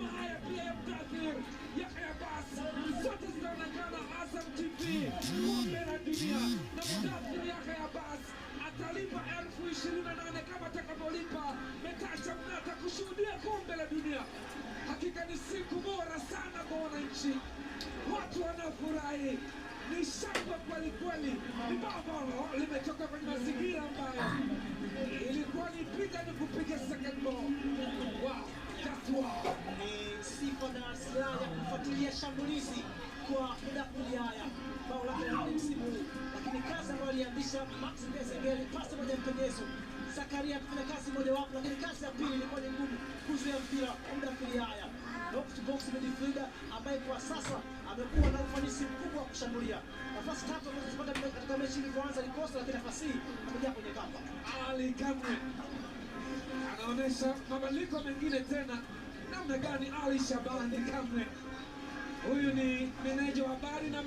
kama haya pia ya Mudathir Yahya Abbas, zote zinaonekana Azam TV, kombe la dunia, na Mudathir Yahya Abbas atalipa 28,000 kama atakavyolipa Metacha Mnata kushuhudia kombe la dunia. Hakika ni siku bora sana kwa wananchi, watu wanafurahi, ni shangwe kweli kweli. Ni bao ambalo limetoka kwenye mazingira ambayo ilikuwa ni piga ni kupiga second ball. Wow, that's wow. Ni sifa na silaha ya kufuatilia shambulizi kwa Mudathir Yahya, bao lake la nne msimu huu, lakini kazi ambayo alianzisha Max Nzengeli, pasi moja mpenyezo, Zakaria kufanya kazi mojawapo, lakini kazi ya pili ilikuwa ni ngumu kuzuia mpira wa Mudathir Yahya. Box to box midfielder ambaye kwa sasa amekuwa na ufanisi mkubwa wa kushambulia. Nafasi tatu amezipata katika mechi ilivyoanza alikosa, lakini nafasi hii amejaa kwenye kamba. Ali Kamwe anaonyesha mabadiliko mengine tena, namna gani Ali Shabani Kamwe, huyu ni meneja wa habari na